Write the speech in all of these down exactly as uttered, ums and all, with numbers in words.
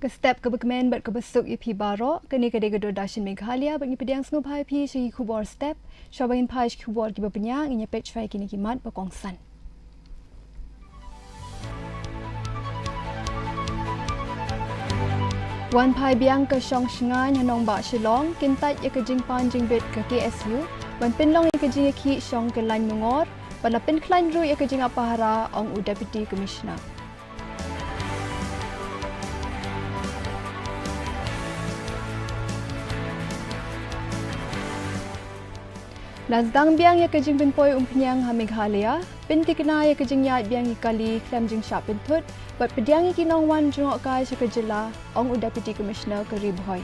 Ka step kaba kmen bad kaba suk ïa phi baroh, kane ka dei ka Doordarshan Meghalaya, bad ngi pdiang sngewbha ïa phi sha ki khubor step. Shuwa ba ngin phai sha ki khubor kiba bniah, ngin ïa peit shuwa ïa kine ki mat ba kongsan. Wan phai biang ka shong shngaiñ ha nongbah Shillong, kyntait ïa ka jingpan jingbit ka K S U, ban pynlong ïa ka jingïakhih shong kyllaiñ mangor, bad la pynkhlaiñ ruh ïa ka jingap pahara, ong u Deputy Commissioner. La sdang biang ïa ka jingpynpoi umphniang ha Meghalaya, pynthikna ïa ka jingïaid biang ki kali khlem jingshah pynthut, bad pdiang ïa ki nongwan jngohkai sha ka jylla, ong u Deputy Commissioner ka Ri Bhoi.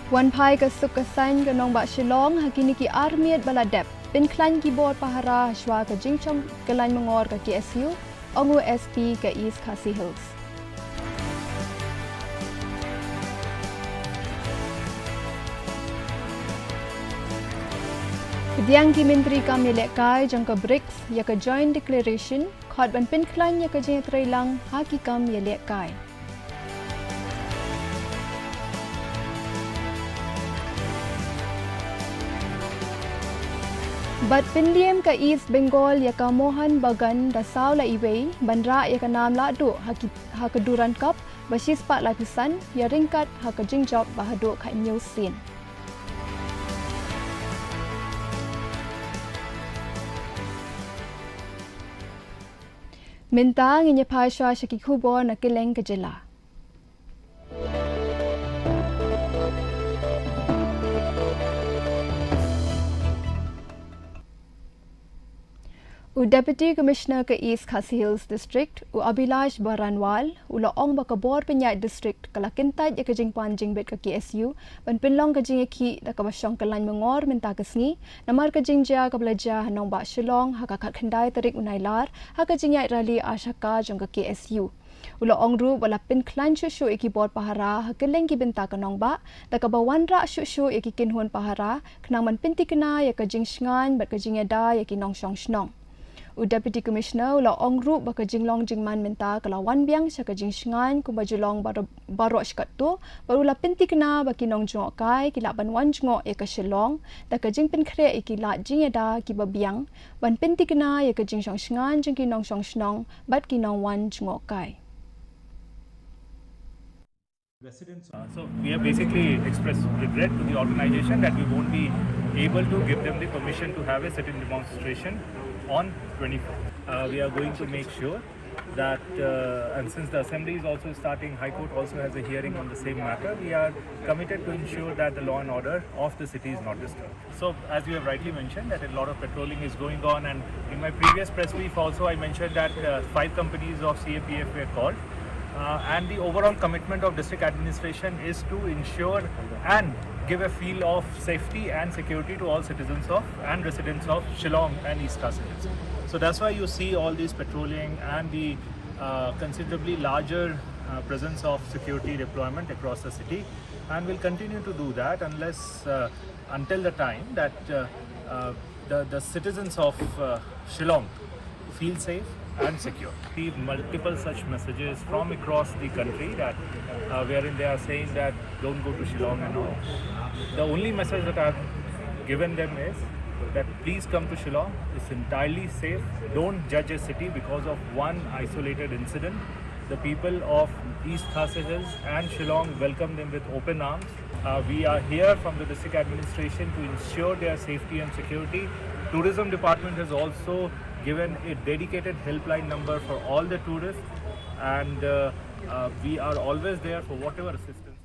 Wan phai ka suk ka saiñ ka nongbah Shillong, ha kine ki ar miet ba la dep, pynkhlaiñ ki bor pahara shuwa ka jingshong kyllaiñ mangor ka K S U, ong u S P ka East Khasi Hills. Pdiang ki myntri kam ïalehkai jong ka brics ïa ka Joint Declaration, khot ban pynkhlaiñ ïa ka jingïatreilang ha ki kam ïalehkai. Bad pynliem ka East Bengal ïa ka Mohun Bagan da saw la iwei, ban rah ïa ka nam lahduh ha ki, ha ka Durand Cup, ba shispah laiphew san, ïaryngkat ha ka jingjop ba haduh khathynñiew sien. Mynta ngin ïa phai shuwa sha ki khubor na kylleng ka jylla. U Deputy Commissioner ka East Khasi Hills District, u Abhilash Baranwal, u la ong ba ka bor pynïaid district ka la kyntait ïa ka jingpan jingbit ka K S U, ban pynlong ka jingïakhih da kaba shong kyllaiñ mangor mynta ka sngi, namar ka jingjia kaba la jia ha nongbah Shillong ha ka khatkhyndai tarik u Nailar, ha ka jingïaid rally Ashaka jong ka K S U. U la ong ruh ba la pynkhlaiñ shuh shuh ïa ki bor pahara ha kylleng ki bynta ka nongbah, da kaba wanrah shuh shuh ïa ki kynhun pahara, khnang ban pynthikna ïa ka jingshngaiñ bad ka jingïada ïa ki nongshong shnong. U Deputy Commissioner u la ong ruh ba ka jinglong jingman mynta ka la wan biang sha ka jingshngaiñ kumba ju long baroh, baroh shi katto, bad u la pynthikna ba ki nongjngohkai ki lah ban wan jngoh ïa ka Shillong, da ka jingpynkhreh ïa ki lad jingïada kiba biang, ban pynthikna ïa ka jingshong shngaiñ jong ki nongshong shnong bad ki nongwan jngohkai. Residents. Uh, so we have basically expressed regret to the organization that we won't be able to give them the permission to have a sit-in demonstration on twenty-fourth. Uh, we are going to make sure that, uh, and since the assembly is also starting, High Court also has a hearing on the same matter, we are committed to ensure that the law and order of the city is not disturbed. So, as you have rightly mentioned, that a lot of patrolling is going on, and in my previous press brief also, I mentioned that, uh, five companies of C A P F were called, uh, and the overall commitment of district administration is to ensure and give a feel of safety and security to all citizens of and residents of Shillong and East Khasi Hills. So that's why you see all this patrolling and the, uh, considerably larger, uh, presence of security deployment across the city, and will continue to do that unless, uh, until the time that, uh, uh, the, the citizens of, uh, Shillong feel safe and secure. We have multiple such messages from across the country that, uh, wherein they are saying that don't go to Shillong and all. The only message that I've given them is that please come to Shillong. It's entirely safe. Don't judge a city because of one isolated incident. The people of East Khasi Hills and Shillong welcome them with open arms. Uh, we are here from the district administration to ensure their safety and security. Tourism department has also given a dedicated helpline number for all the tourists, and, uh, uh, we are always there for whatever assistance.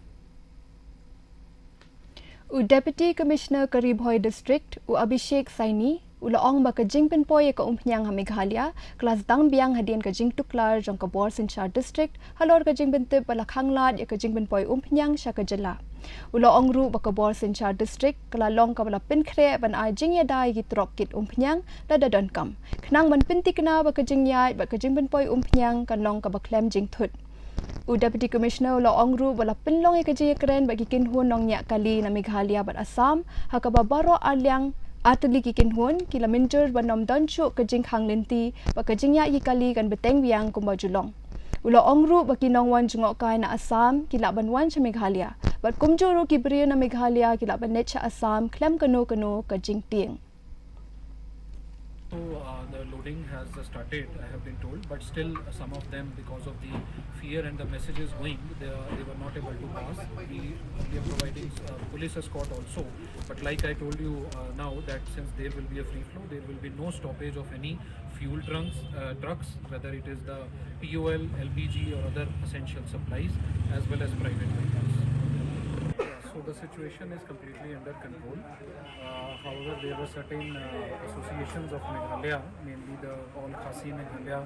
U Deputy Commissioner ka Ri Bhoi District, u Abhishek Saini, u la ong ba ka jingpynpoi ïa ka umphniang ha Meghalaya ka la sdang biang hadien ka jingtuklar jong ka bor synshar district halor ka jingpyntip ba la khanglad ïa ka jingpynpoi umphniang sha ka jylla. U la ong ruh ba ka bor synshar district ka la long kaba la pynkhreh ban ai jingïada ïa ki trok kit umphniang lada donkam, khnang ban pynthikna ba ka jingïaid bad ka jingpynpoi umphniang kan long kaba khlem jingthut. U Deputy Commissioner u la ong ruh ba la pynlong ïa ka jingïakren bad ki kynhun nongñiah kali na Meghalaya bad Assam, ha kaba baroh arliang Artylli ki kynhun ki la mynjur ban ym don shuh ka jingkhang lynti bad ka jingïaid ki kali kan bteng biang kumba ju long. U la ong ruh ba ki nongwan jngohkai na Assam ki lah ban wan sha Meghalaya bad kumjuh ruh ki briew na Meghalaya ki lah ban leit sha Assam khlem kano kano ka jingtieng. So uh, the loading has uh, started, I have been told, but still uh, some of them, because of the fear and the messages going, they, are, they were not able to pass. We, we are providing uh, police escort also, but like I told you uh, now that since there will be a free flow, there will be no stoppage of any fuel trucks, uh, trucks, whether it is the P O L, L P G or other essential supplies, as well as private vehicles. So the situation is completely under control. Uh, however, there were certain uh, associations of Meghalaya, mainly the All Khasi Meghalaya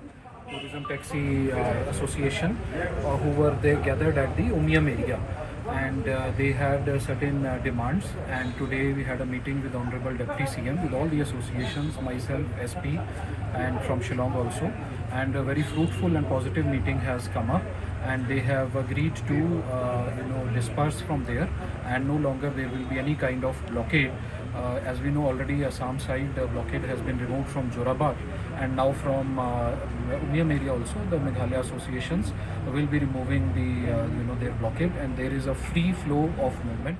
Tourism Taxi uh, Association, uh, who were they gathered at the Umiam area, and uh, they had uh, certain uh, demands. And today we had a meeting with Honorable Deputy C M, with all the associations, myself, S P, and from Shillong also. And a very fruitful and positive meeting has come up, and they have agreed to, uh, you know, disperse from there, and no longer there will be any kind of blockade. Uh, as we know already, Assam side uh, blockade has been removed from Jorabat, and now from uh, Umiam area also, the Meghalaya associations will be removing the, uh, you know, their blockade, and there is a free flow of movement.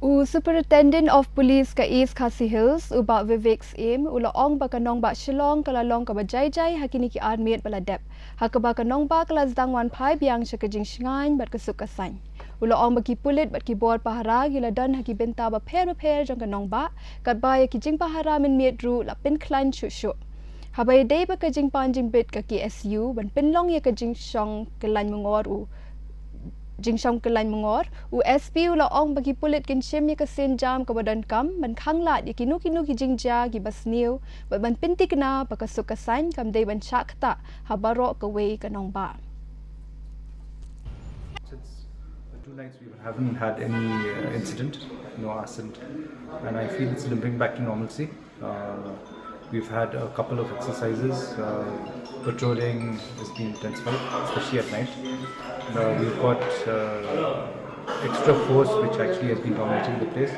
U Superintendent of Police ka East Khasi Hills, u Bah Vivek Syiem, u la ong ba ka nongbah Shillong ka la long kaba jai jai ha kine ki ar miet ba la dep, ha kaba ka nongbah ka la sdang wan phai biang sha ka jingshngaiñ bad ka suk ka saiñ. U la ong ba ki pulit bad ki bor pahara ki la don ha ki bynta bapher bapher jong ka nongbah, katba ïa ki jingpahara mynmiet ruh la pynkhlaiñ shuh shuh. Haba ïadei bad ka jingpan jingbit ka K S U ban pynlong ïa ka jingshong kyllaiñ mangor, u jingshong kyllaiñ mangor, u S P u la ong ba ki pulit kin shim ïa ka sienjam kaba donkam ban khanglad ïa kino kino ki jingjia kiba sniew bad ban pynthikna ba ka suk ka saiñ kam dei ban shah ktah ha baroh kawei ka nongbah. Since the two nights we haven't had any uh, incident, no arson, and I feel it's limping back to normalcy. Uh, we've had a couple of exercises. Uh, patrolling has been intensified, especially at night. Uh, we've got uh, extra force which actually has been dominating the place.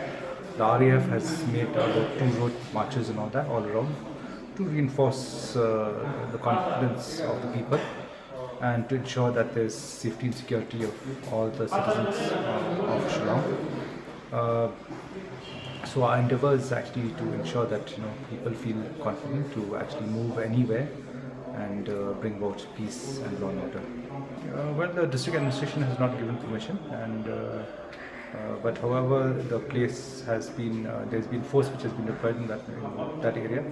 The R A F has made about two road marches and all that all around to reinforce uh, the confidence of the people and to ensure that there's safety and security of all the citizens uh, of Shillong. Uh, so our endeavor is actually to ensure that you know people feel confident to actually move anywhere and uh, bring about peace and law and order. Uh, well, the district administration has not given permission, and uh, uh, but however, the place has been uh, there's been force which has been deployed in that in that area,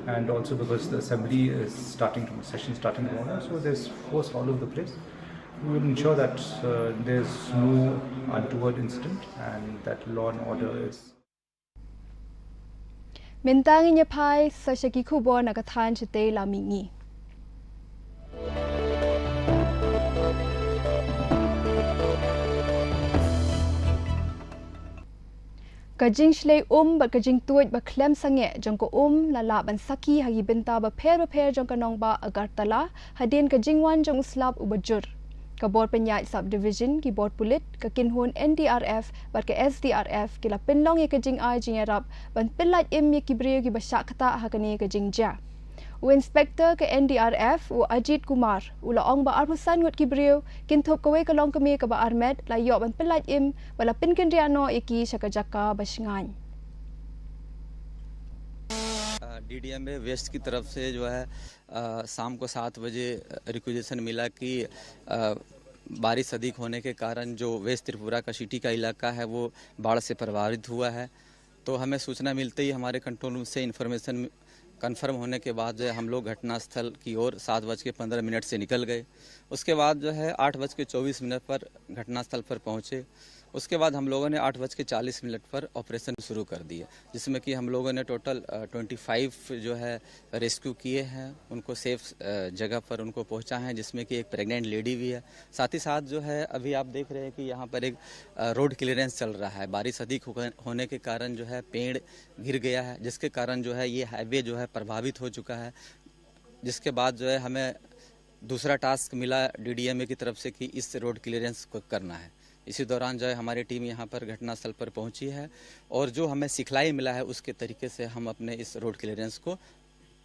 and also because the assembly is starting to session starting tomorrow, so there's force all over the place. We will ensure that uh, there's no untoward incident and that law and order is. Mynta ngin ïa phai sa sha ki khubor na ka thaiñ shatei la mihngi. Ka jingshlei um bad ka jingtuid ba khlem sangeh jong ka um la lah ban sakhi ha ki bynta bapher bapher jong ka nongbah Agartala hadien ka jingwan jong u slap uba jur. Ka bor pynïaid sub division, ki bor pulit, ka kynhun N D R F bad ka S D R F ki la pynlong ïa ka jingai jingïarap ban pyllait im ïa ki briew kiba shah ktah ha kane ka jingjia. U Inspector ka N D R F u Ajit Kumar u la ong ba arphew san ngut ki briew, kynthup kawei ka longkmie kaba armet, la ïoh ban pyllait im bad la pynkynriah noh ïa ki sha ka jaka ba shngaiñ. DDMA West की तरफ से जो है अ, शाम को सात बजे रिक्विजिशन मिला कि अ, बारिश अधिक होने के कारण जो वेस्ट त्रिपुरा का सिटी का इलाका है वो बाढ़ से प्रभावित हुआ है। तो हमें सूचना मिलते ही हमारे कंट्रोल रूम से इन्फॉर्मेशन कंफर्म होने के बाद जो है हम लोग घटनास्थल की ओर सात बज के पन्द्रह मिनट से निकल गए। उसके बाद जो है आठ बज के चौबीस मिनट पर घटनास्थल पर पहुँचे। उसके बाद हम लोगों ने आठ बज के चालीस मिनट पर ऑपरेशन शुरू कर दिए, जिसमें कि हम लोगों ने टोटल ट्वेंटी फाइव जो है रेस्क्यू किए हैं, उनको सेफ जगह पर उनको पहुंचा है, जिसमें कि एक प्रेग्नेंट लेडी भी है। साथ ही साथ जो है अभी आप देख रहे हैं कि यहाँ पर एक रोड क्लियरेंस चल रहा है। बारिश अधिक होने के कारण जो है पेड़ गिर गया है, जिसके कारण जो है ये हाईवे जो है प्रभावित हो चुका है, जिसके बाद जो है हमें दूसरा टास्क मिला डीडीएमए की तरफ से कि इस रोड क्लियरेंस को करना है। इसी दौरान जो है हमारी टीम यहाँ पर घटनास्थल पर पहुँची है और जो हमें सिखलाई मिला है उसके तरीके से हम अपने इस रोड क्लियरेंस को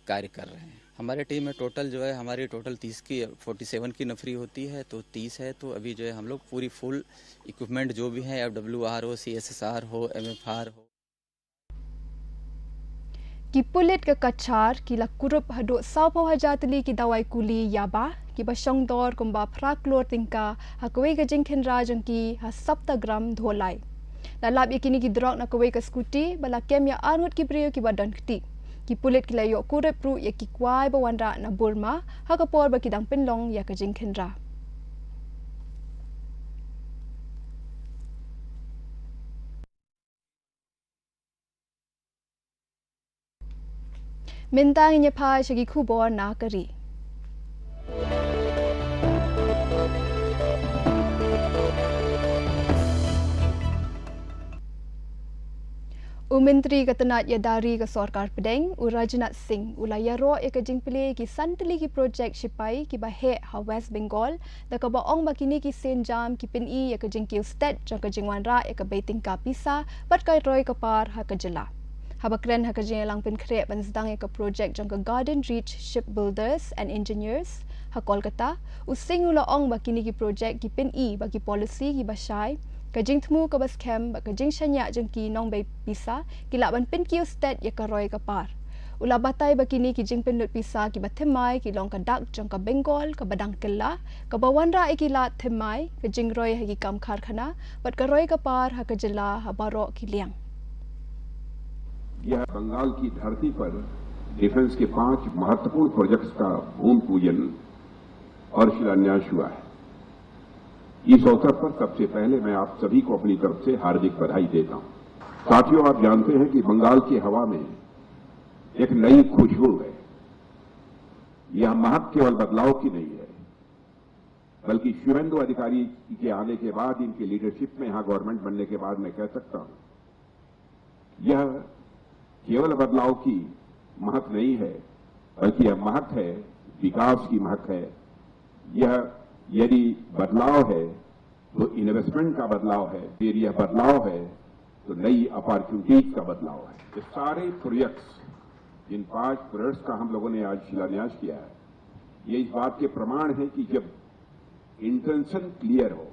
कार्य कर रहे हैं। हमारे टीम में टोटल जो है हमारी टोटल तीस की, फोर्टी सेवन की नफरी होती है, तो तीस है। तो अभी जो है हम लोग पूरी फुल इक्विपमेंट जो भी है, एफ डब्ल्यू आर हो, सी एस एस आर हो, एम एफ आर हो, Ki pulit ka Cachar ki la kurup haduh saw phew hajar tylli ki dawai kuli yaba kiba shongdor kumba phra klur tyngka ha kawei ka jingkhynra jong ki ha Saptagram Dholai. La lap ïa kine ki drok na kawei ka skuti ba la kem ïa arngut ki briew kiba don kti. Ki pulit ki la ïoh kurup ruh ïa ki kwai ba wanrah na Burma ha ka por ba ki dang pynlong ïa ka jingkhynra. Mynta ngin ïa phai sha ki khubor na ka ri. U Myntri ka tnat ïada ri ka Sorkar Pdeng, u Rajnath Singh, u la ïaroh ïa ka jingplie ki san tylli ki projek shipai kiba heh ha West Bengal, da kaba ong ba kine ki sienjam ki pyni ïa ka jingkiew stet jong ka jingwanrah ïa ka bei tyngka pisa bad ka roi ka par ha ka jylla. Haba kren ha ka jingïalang pynkhreh ban sdang ïa ka projek jong ka Garden Reach Shipbuilders and Engineers ha Kolkata, u Singh u la ong ba kine ki projek ki pyni ba ki policy kiba shai, ka jingthmu kaba skhem bad ka jingshaniah jong ki nongbei pisa ki lah ban pynkiew stet ïa ka roi ka par. U la batai ba kine ki jingpynlut pisa kiba thymmai ki long ka dak jong ka Bengal kaba dang kylla, kaba wanrah ïa ki lad thymmai, ka jingroi ha ki kam karkhana bad ka roi ka par ha ka jylla ha baroh ki liang. यह बंगाल की धरती पर डिफेंस के पांच महत्वपूर्ण प्रोजेक्ट्स का भूमि पूजन और शिलान्यास हुआ है। इस अवसर पर सबसे पहले मैं आप सभी को अपनी तरफ से हार्दिक बधाई देता हूं। साथियों, आप जानते हैं कि बंगाल की हवा में एक नई खुशबू है। यह महक केवल बदलाव की नहीं है, बल्कि शुभेंदु अधिकारी के आने के बाद, इनकी लीडरशिप में यहां गवर्नमेंट बनने के बाद मैं कह सकता हूं, यह केवल बदलाव की महक नहीं है, बल्कि यह महक है, विकास की महक है। यह यदि बदलाव है, तो इन्वेस्टमेंट का बदलाव है, फिर यह बदलाव है, तो नई अपॉर्चुनिटीज का बदलाव है। ये सारे प्रोजेक्ट्स, जिन पांच प्रोजेक्ट्स का हम लोगों ने आज शिलान्यास किया है, ये इस बात के प्रमाण है कि जब इंटेंशन क्लियर हो,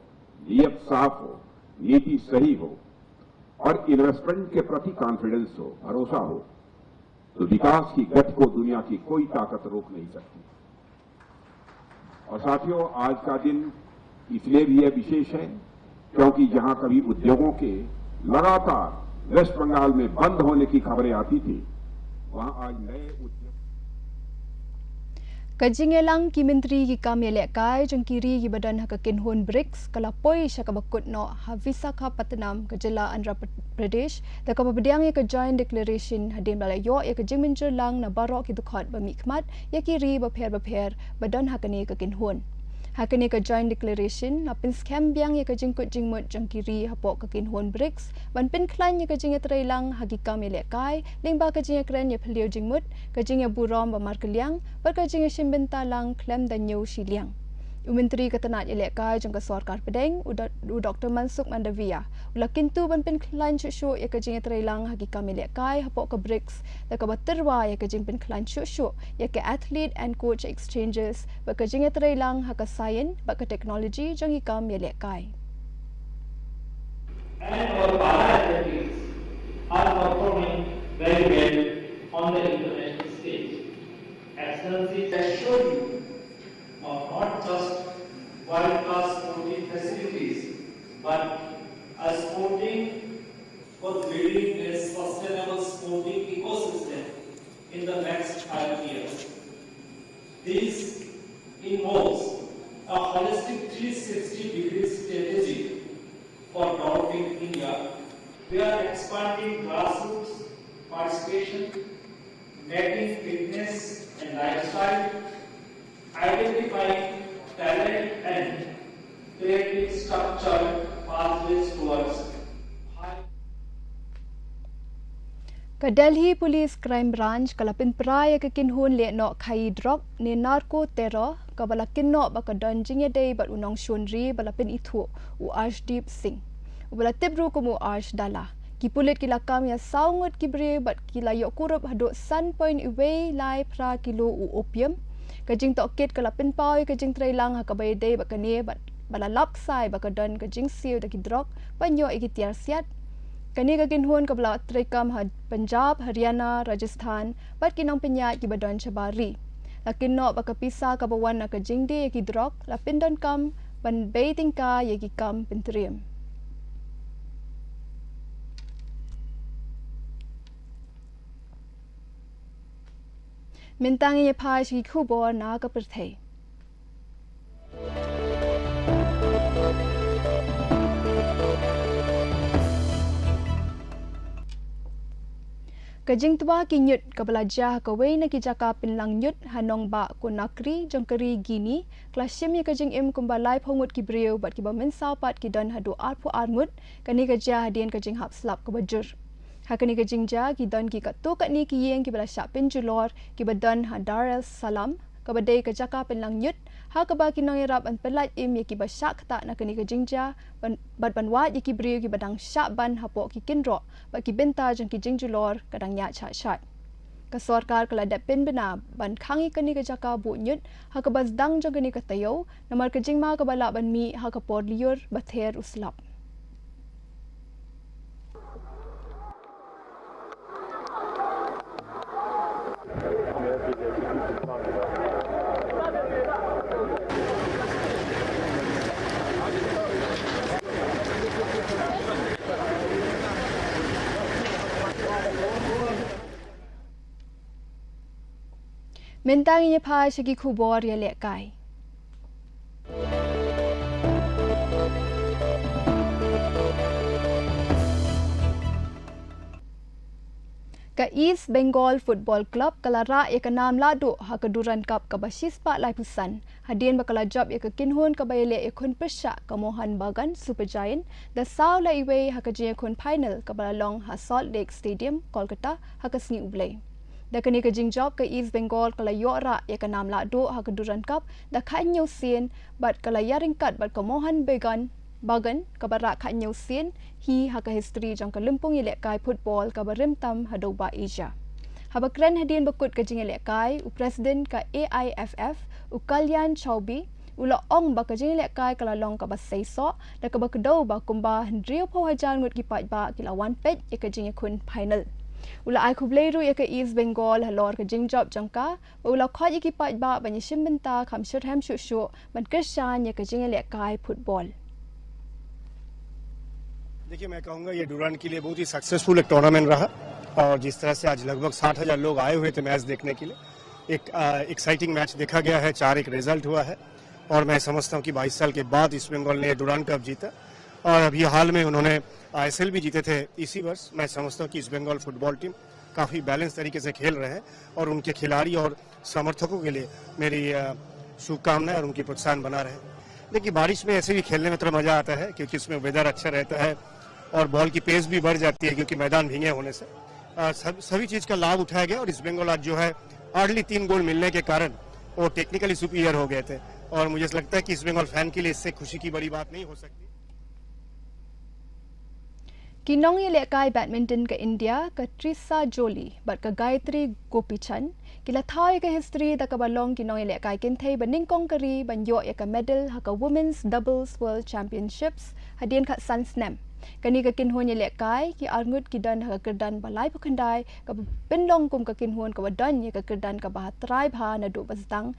नीयत साफ हो, नीति सही हो और इन्वेस्टमेंट के प्रति कॉन्फिडेंस हो, भरोसा हो, तो विकास की गति को दुनिया की कोई ताकत रोक नहीं सकती। और साथियों, आज का दिन इसलिए भी यह विशेष है क्योंकि जहां कभी उद्योगों के लगातार वेस्ट बंगाल में बंद होने की खबरें आती थी, वहां आज नए उद्योग Ka jingïalang ki myntri ki kam ïalehkai jong ki ri kiba don ha ka kynhun BRICS ka la poi sha kaba kut noh ha Visakhapatnam ka jylla Andhra Pradesh, da kaba pdiang ïa ka Joint Declaration hadien ba la ïoh ïa ka jingmynjur lang na baroh ki dkhot ba mihkhmat ïa ki ri bapher bapher ba don ha kane ka kynhun. Ha kane ka Joint Declaration la pynskhem biang ïa ka jingkut jingmut jong ki ri hapoh ka kynhun BRICS ban pynkhlaiñ ïa ka jingïatreilang ha ki kam ïalehkai lyngba ka jingïakren ïaphylliew jingmut, ka jingïaburom ba markylliang bad ka jingïashim bynta lang khlem da ñiew shiliang. U Myntri ka tnat ïalehkai jong ka Sorkar Pdeng, u Dr Mansukh Mandaviya, u la kyntu ban pynkhlaiñ shuh shuh ïa ka jingïatreilang ha ki kam ïalehkai hapoh ka BRICS da kaba tyrwa ïa ka jingpynkhlaiñ shuh shuh ïa ka Athlete and Coach Exchanges bad ka jingïatreilang ha ka science bad ka technology jong ki kam ïalehkai. And our para athletes are performing very well on the international stage. Excellency, I assure you of not just world-class sporting facilities, but a sporting for building a sustainable sporting ecosystem in the next five years. This involves a holistic three sixty degree strategy for developing India. We are expanding grassroots participation, making fitness a lifestyle, identifying talent and creating structured pathways towards high Ka Delhi Police Crime Branch ka la pynpra ïa ka kynhun lehnoh khaii drok ne narco terror kaba la kynnoh ba ka don jingïadei bad u nongshun ri ba la pynithuh u Arshdeep Singh, uba la tip ruh kum u Arsh Dalla. Ki pulit ki la kam ïa saw ngut ki briew bad ki la ïoh kurup haduh san point wei lai phra kilo u opium. Ka jingtohkit ka la pynpaw ïa ka jingtrei lang ha kaba ïadei bad kane bad ba la lap ksai ba ka don ka jingsiew da ki drok ban ïoh ïa ki tiar siat. Kane ka kynhun kaba la treikam ha Punjab, Haryana, Rajasthan bad ki nongpynïaid kiba don shabar ri. La kynnoh ba ka pisa kaba wan na ka jingdie ïa ki drok la pyndonkam ban bei tyngka ïa ki kam pyntriem. Mynta ngin ïa phai sha ki khubor na ka pyrthei. Ka jingtwa ki ñiut kaba la jia ha kawei na ki jaka pynlang ñiut ha nongbah Conakry jong ka ri Guinea ka la shim ïa ka jingim kumba laiphew ngut ki briew bad kiba mynsaw pat ki don haduh arphew ar ngut. Kane ka jia hadien ka jinghap slap kaba jur. Ha kane ka jingjia ki don ki katto katne ki ïing kiba la shah pynjulor kiba don ha Dar es Salaam, kaba dei ka jaka pynlang ñiut, ha kaba ki nongïarap ban pyllait im ïa kiba shah ktah na kane ka jingjia ban, bad ban wad ïa ki briew kiba dang shah ban hapoh ki kynroh bad ki bynta jong ki jingjulor ka dang ñiah shah shah. Ka sorkar ka la dep pynbna ban khang ïa kane ka jaka buh ñiut ha kaba sdang jong kane ka taïew, namar ka jingma kaba lah ban mih ha ka por lyiur ba ther u slap. Mynta ngin ïa phai sha ki khubor ïalehkai. Ka East Bengal Football Club ka la rah ïa ka nam lahduh ha ka Durand Cup kaba shispah laiphew san, hadien ba ka la jop ïa ka kynhun kaba ïaleh ïakhun pyrshah ka Mohun Bagan Super Giant da saw la iwei ha ka jingïakhun final kaba la long ha Salt Lake Stadium, Kolkata, ha ka sngi U Blei. Da kane ka jingjop ka East Bengal ka la ïoh rah ïa ka nam lahduh ha ka Durand Cup da khathynñiew sien bad ka la ïaryngkat bad ka Mohun Bagan, Bagan kaba rah khathynñiew sien hi ha ka history jong ka lympung ïalehkai football kaba rim tam ha dewbah Asia. Haba kren hadien ba kut ka jingïalehkai, u President ka A I F F, u Kalyan Chaubey, u la ong ba ka jingïalehkai ka la long kaba seisoh da kaba kdew ba kumba hynriewphew hajar ngut ki paidbah ki la wan peit ïa ka jingïakhun final. U la ai khublei ruh ïa ka East Bengal halor ka jingjop jong ka, u la khot ïa ki paidbah ban ïashim bynta kham syrhem shuh shuh ban kyrshan ïa ka jingïalehkai football. देखिए, मैं कहूँगा, ये डुरांड के लिए बहुत ही सक्सेसफुल एक टूर्नामेंट रहा और जिस तरह से आज लगभग साठ हज़ार लोग आए हुए थे मैच देखने के लिए, एक एक्साइटिंग मैच देखा गया है, चार एक रिजल्ट हुआ है और मैं समझता हूँ कि बाईस साल के बाद ईस्ट बंगाल ने डुरांड कप जीता। और अभी हाल में उन्होंने आईएसएल भी जीते थे इसी वर्ष। मैं समझता हूँ कि ईस्ट बंगाल फुटबॉल टीम काफ़ी बैलेंस तरीके से खेल रहे हैं और उनके खिलाड़ी और समर्थकों के लिए मेरी, अ, शुभकामनाएं और उनकी प्रोत्साहन बना रहे। देखिए, बारिश में ऐसे भी खेलने में थोड़ा मज़ा आता है क्योंकि उसमें वेदर अच्छा रहता है और बॉल की पेस भी बढ़ जाती है क्योंकि मैदान भींगे होने से। अ, सब, सभी चीज़ का लाभ उठाया गया और ईस्ट बंगाल आज जो है अर्ली तीन गोल मिलने के कारण वो टेक्निकली सुपीरियर हो गए थे और मुझे ऐसा लगता है कि ईस्ट बंगाल फैन के लिए इससे खुशी की बड़ी बात नहीं हो सकती। Ki nongïalehkai badminton ka India, ka Trisha Jolie bad ka Gayatri Gopichand, ki la thaw ïa ka history da kaba long ki nongïalehkai kynthei ba nyngkong ka ri ban ïoh ïa ka medal ha ka Women's Doubles World Championships hadien khatsan snem. Kane ka kynhun ïalehkai ki arngut ki don ha ka kyrdan ba laiphew khyndai kaba pynlong kum ka kynhun kaba don ïa ka kyrdan kaba trai bha naduh ba sdang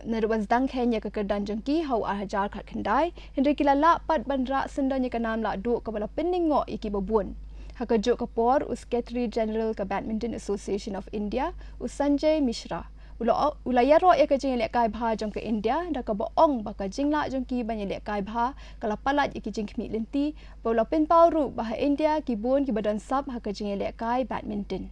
naduh ba sdang khein ïa ka kyrdan jong ki ha u ar hajar khatkhyndai, hynrei ki la lah pat ban rah syndon ïa ka nam lahduh kaba la pynneh noh ïa kiba bun. Ha kajuh ka por, u Secretary General ka Badminton Association of India, u Sanjay Mishra, u la, u la ïaroh ïa ka jingïalehkai bha jong ka India da kaba ong ba ka jinglah jong ki ban ïalehkai bha ka la palat ïa ki jingkhmih lynti, ba u la pynpaw ruh ba ha India ki bun kiba don sap ha ka jingïalehkai badminton.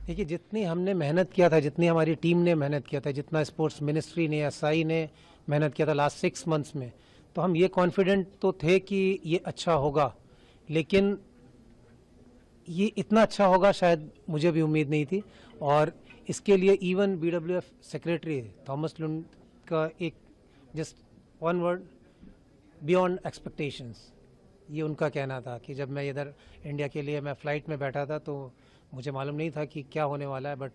देखिए, जितनी हमने मेहनत किया था, जितनी हमारी टीम ने मेहनत किया था, जितना स्पोर्ट्स मिनिस्ट्री ने, एसआई ने मेहनत किया था लास्ट सिक्स मंथ्स में, तो हम ये कॉन्फिडेंट तो थे कि ये अच्छा होगा, लेकिन ये इतना अच्छा होगा, शायद मुझे भी उम्मीद नहीं थी। और इसके लिए इवन बीडब्ल्यूएफ सेक्रेटरी थॉमस लुंड का एक, just one word, beyond expectations, ये उनका कहना था कि जब मैं इधर इंडिया के लिए, मैं फ़्लाइट में बैठा था, तो मुझे मालूम नहीं था कि क्या होने वाला है, बट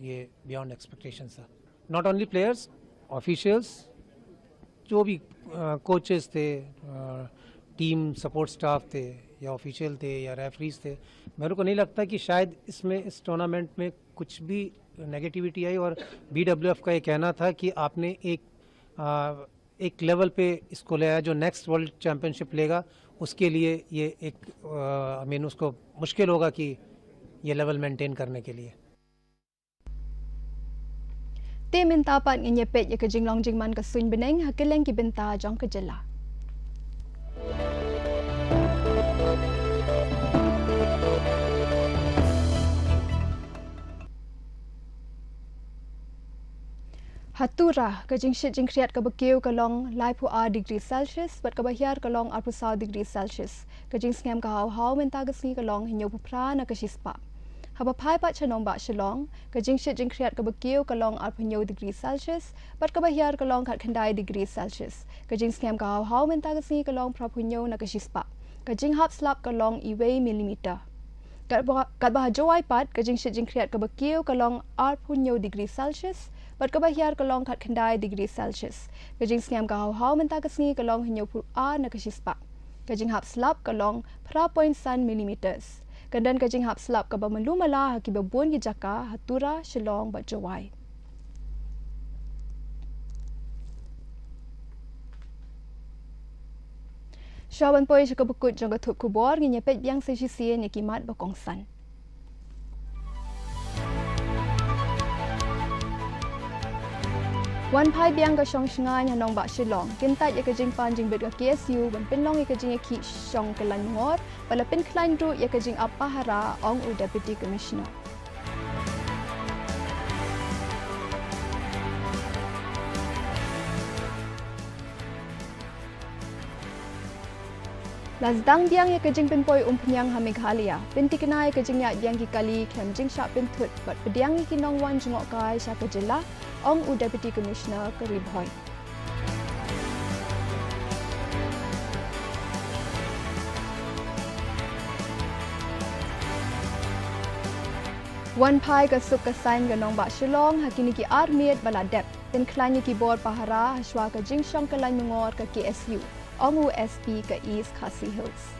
ये बियॉन्ड एक्सपेक्टेशंस था। नॉट ओनली प्लेयर्स, ऑफिशियल्स, जो भी कोचेस थे, टीम सपोर्ट स्टाफ थे, या ऑफिशियल थे, या रेफरीज थे, मेरे को नहीं लगता कि शायद इसमें, इस टूर्नामेंट में कुछ भी नेगेटिविटी आई। और बीडब्ल्यूएफ का ये कहना था कि आपने एक अ, एक लेवल पे इसको ले आया, जो नेक्स्ट वर्ल्ड चैंपियनशिप लेगा, उसके लिए ये एक, आई मीन, उसको मुश्किल होगा कि ये लेवल मेंटेन करने के लिए। Te mynta pat ngin ïa peit ïa ka jinglong jingman ka suiñ bneng ha kylleng ki bynta jong ka jylla. Ha Tura, ka jingshit jingkhriat kaba kiew ka long laiphew ar degree Celsius, bad kaba hiar ka long arphew saw degree Celsius. Ka jingsngem ka haw haw mynta ka sngi ka long hynñiewphew phra na ka shispah. Haba phai pat sha nongbah Shillong, ka jingshit jingkhriat kaba kiew ka long arphew hynñiew degree Celsius, bad kaba hiar ka long khatkhyndai degree Celsius. Ka jingsngem ka haw haw mynta ka sngi ka long phraphew hynñiew na ka shispah. Ka jinghap slap ka long iwei millimeter. Katba, katba ha Jowai pat, ka jingshit jingkhriat kaba kiew ka long arphew hynñiew degree Celsius, bad kaba hiar ka long khatkhyndai degree Celsius. Ka jingsngem ka haw haw mynta ka sngi ka long hynñiewphew ar na ka shispah. Ka jinghap slap ka long phra point san millimeters. Kan don ka jinghap slap kaba malu mala ha kiba bun ki jaka ha Tura, Shillong bad Jowai. Shuwa ban poi sha kaba kut jong ka thup khubor, ngin ïa peit biang sa shisien ïa ki mat ba kongsan. Wan phai biang ka shong shngaiñ ha nongbah Shillong, kyntait ïa ka jingpan jingbit ka K S U ban pynlong ïa ka jingïakhih shong kyllain mongor, ba la pynkhlaiñ ruh ïa ka jingap pahara, ong u Deputy Commissioner. La sdang biang ïa ka jingpynpoi umphniang ha Meghalaya, pynthikna ïa ka jingïaid biang ki kali khlem jingshah pynthut bad pdiang ïa ki nongwan jngohkai sha ka jylla, ong u Deputy Commissioner ka Ri Bhoi. Wan phai ka suk ka saiñ ka nongbah Shillong ha kine ki ar miet ba la dep, pynkhlaiñ ïa ki bor pahara hashwa ka jingshong kyllain mongor ka K S U, ong u S P ka East Khasi Hills.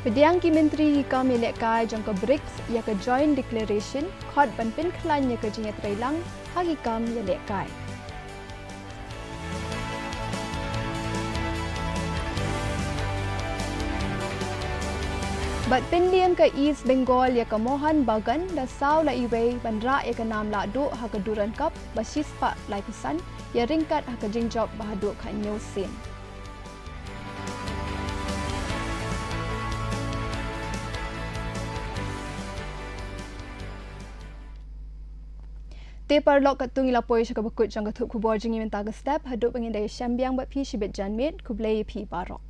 Pdiang ki myntri ki kam ïalehkai jong ka BRICS ïa ka Joint Declaration, khot ban pynkhlaiñ ïa ka jingïatreilang ha ki kam ïalehkai. Bad pynlong ka East Bengal ïa ka Mohan Bagan da saw la iwei ban rah ïa ka nam lahduh ha ka Durand Cup ba shispah laiphew san, ïa ryngkat ha ka jingjop ba haduh khathynñiew sien. Te paralok, katto ngi la poi sha kaba kut jong ka thup khubor jong ngi mynta ka step, haduh ba ngin da ïashem biang bad phi shibit janmiet, khublei ïa phi baroh.